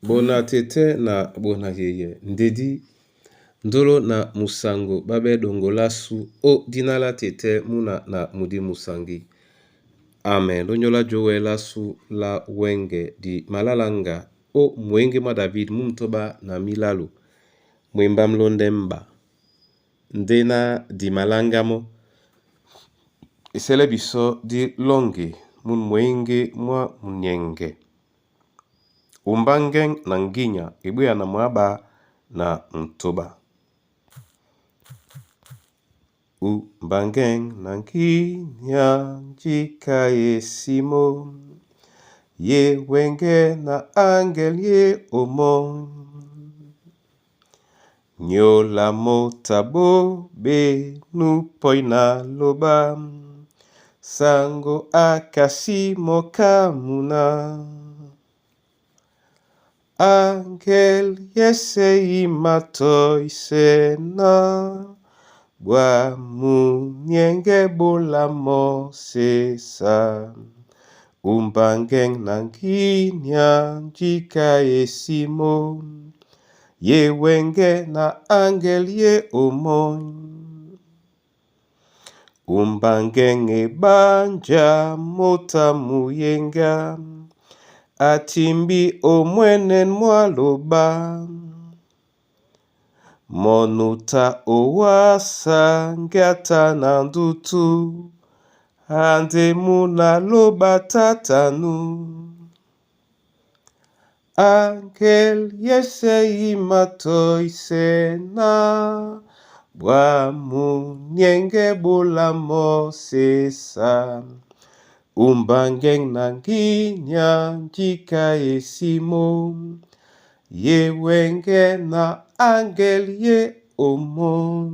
Bona tɛ́ na bona yeye ndedi ndolo na musango babe dongolasu o dina la tete muna na mudi musangi. Amen. Lonyola jowe lasu la wenge di malalanga o mwenge mwa David mumtoba na milalu mwemba mlonde mba ndena di malanga mo esele biso di longi mun mwenge mwa munyenge umbangeng na nginya ebweya na mwaba na mutoba. Umbangeng na nginya njika esimo ye wenge na angel ye omon nyola motabo benu poi na loba sango akasi mokamuna angel yese imatoisena bwa munienge bola mosesa umbangeng na nginya njika esimo ye wenge na angel ye omon umbangeng ebanja mota muyenga atimbi omwenen mwaloba monuta owasa ngata na ndutu ande muna loba tatanu angel yese imatoisena bwa munienge bola mosesa umbangeng na nginya njika esimo ye wenge na angel ye omon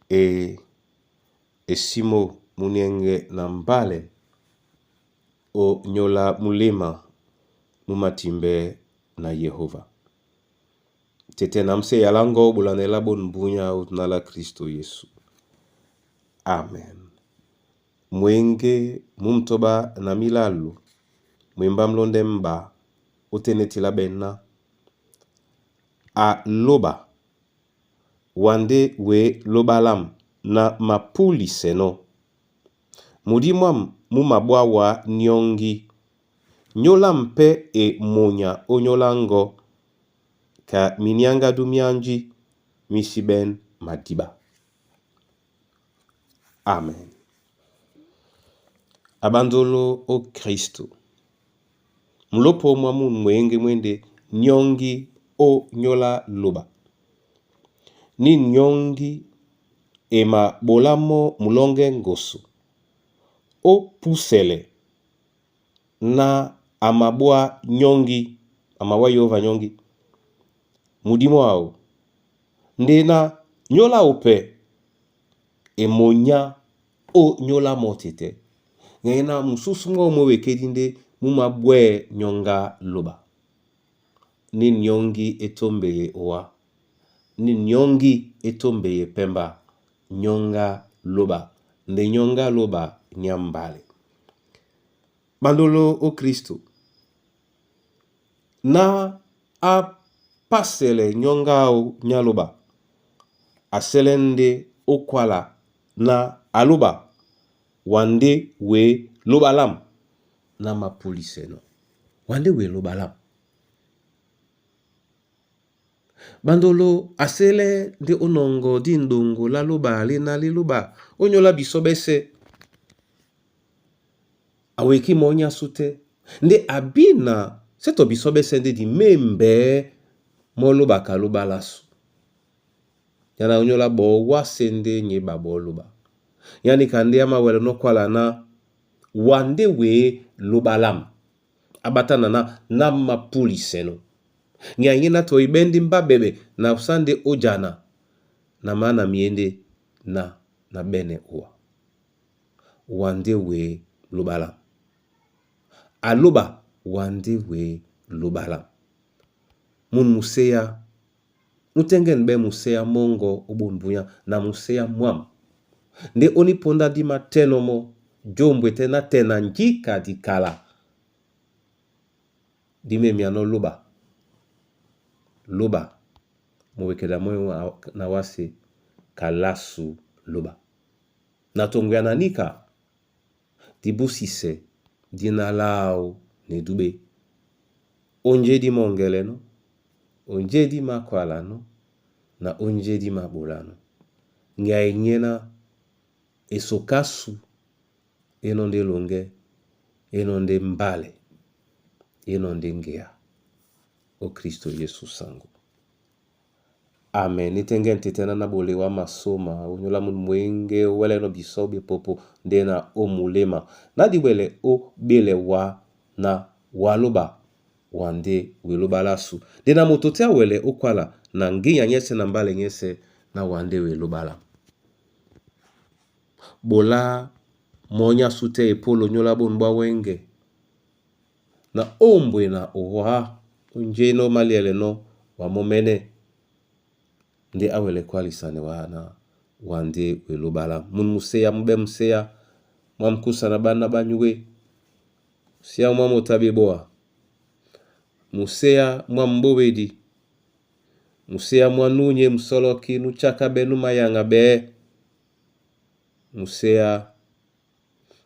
e esimo munienge na mbale o nyola mulema mumatimbe na Yehova tete na mse yalango bulanela bon mbunya utunala Kristo Yesu. Amen. Mwenge mumtoba na milalu mwemba mlonde mba otenetila bena aloba wande we lobalam na mapuli seno mudimwam mumabwawa nyongi nyola mpe e monya onyolango ka miniangadu mianji misiben madiba. Amen. Abandolo o Kristo mulopo mwa munu mwenge mwende nyongi o nyola loba ni nyongi ema bolamo mulonge ngoso o pusele na amabwa nyongi amabwa Yehova nyongi mudimo ao nde na nyola ope emonya o nyola motete ngai na mususu ngo mo wekedi nde mumabwe nyonga loba ni nyongi etombeye owa ni nyongi etombeye pemba nyonga loba nde nyonga loba nyambale bandolo o Kristo na apasele nyonga o nyaloba asele nde okwala na aloba wande we lobalam na mapuliseno wande we lobalam bandolo asele nde onongo di ndongo la loba lena liloba onyola biso bese aweki monya sute nde abina seto biso bese nde di membe molobaka loba lasu yana onyola bo wase nde nyeba bo loba yani kande amawele nokwala na wande we lobalam abatana na na mapuliseno nyanyi na toibendi mbabebe na usande ojana na maana miende na na bene owa wande we lobalam aloba wande we lobalam mun museya mutengen be museya mongo obonbunya na museya mwam nde oniponda di matenomo jombwe te na tena njika di kala Di memyanɔ́ lóba lóba mowekeda moyo na wase kalasu lóba. Na tongwea na nika dibusisɛ dina láō na edúɓe. Ónjé di mɔŋgɛlɛnɔ́, onjé di makwálanɔ́, na ónjé di maɓolánɔ́. Ŋgea e nyéná esoká asu é nɔ́ ndé eloŋgɛ́, é nɔ́ ndé mbálɛ, é nɔ́ ndé ŋgea ó Kristo Yesu sango. Amen. Nítɛ́ŋgɛ́ ntɛtɛ ná na bole wa masoma onyola mundu mwenge owɛlɛnɔ bisɔ bepopo nde na omulema na diwɛlɛ o bele wa na waloba wande weloba lasu nde na moto te awɛlɛ okwala na nginya nyɛsɛ na mbálɛ nyɛsɛ na wande welobala. Bola mɔnyá su tɛ epolo nyola bonu bwa wɛ́ŋgɛ na ombwe na owa onjénɔ́ maliɛlɛnɔ́ wa mɔ́mɛ́nɛ́ nde awɛlɛ kwalisane wa na wande welobala. Munu museya mubɛ museya mwa mkusa na bana banyuwe museya mwa motabe boa museya mwa mbowedi museya mwa nunye musɔlɔki nuchaka bɛ numayanga bɛ museya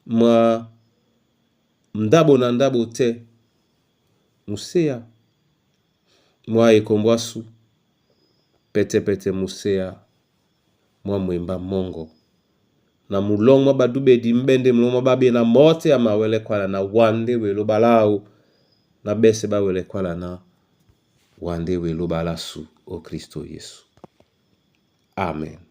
mwa ndabo na ndabo te museya mwa ekombwasu pete-pete museya mwa mwemba mongo na mulongo mwa badubedi mbende mulongo mwa babe na mote ya mawele kwala na wande welo balao na bese bawele kwala na wande welo balasu o Kristo Yesu. Amen.